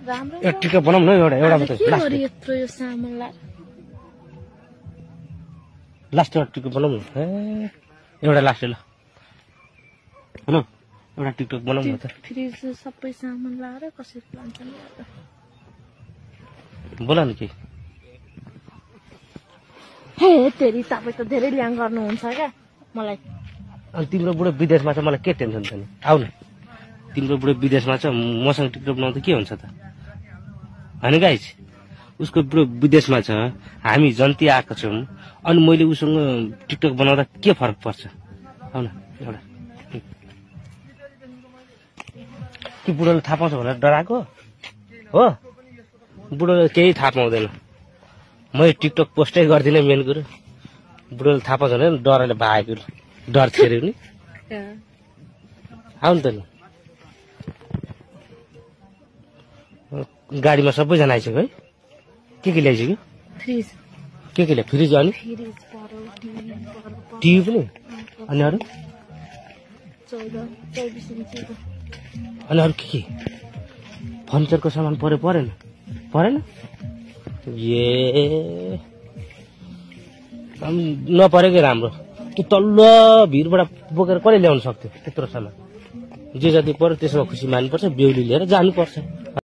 राम्रो एउटा टिकटक बनाउँ न एउटा एउटा मात्रै के लास्ट गरी यत्रो यो सामानलाई लास्ट एउटा टिकटक बनाउँ न एउटा लास्ट ल हैन एउटा टिकटक बनाउँ न त फ्रिज सबै सामान लाएर कसरी लान्छ नि बोला नि के हे तेरी तपाईं त धेरै ल्याङ गर्नुहुन्छ क्या मलाई अनि तिम्रो बुढो विदेशमा छ मलाई के टेन्सन छ नि आउ न तिम्रो बुढो विदेशमा छ मसँग टिकटक बनाउँदा के हुन्छ त हैन गाइस उसको बुढो विदेशमा छ हामी जन्ती आएको छौँ अनि मैले उसँग टिकटक बनाउँदा के फरक पर्छ आउ न एउटा कि बुढोले थाहा पाउँछ भनेर डराएको हो बुढोले केही थाहा पाउँदैन मैले टिकटक पोस्टै गर्दिनँ मेन कुरो बुढोले थाहा पाउँछ भने डरले भागेको डर थियो अरे नि आउ नि त नि गाडीमा सबैजना आइसक्यो है के ल्याइसक्यो फ्रिज के ल्या फ्रिज अनि टिभी पनि अनि अरू 24 इन्चीको अनि अरू के फर्निचरको सामान परेन ए नपरेकै राम्रो त्यो तल्लो भिरबाट बोकेर कसले ल्याउन सक्थ्यो त्यत्रो सामान जे जति पर्यो त्यसमा खुसी मान्नुपर्छ बेहुली लिएर जानुपर्छ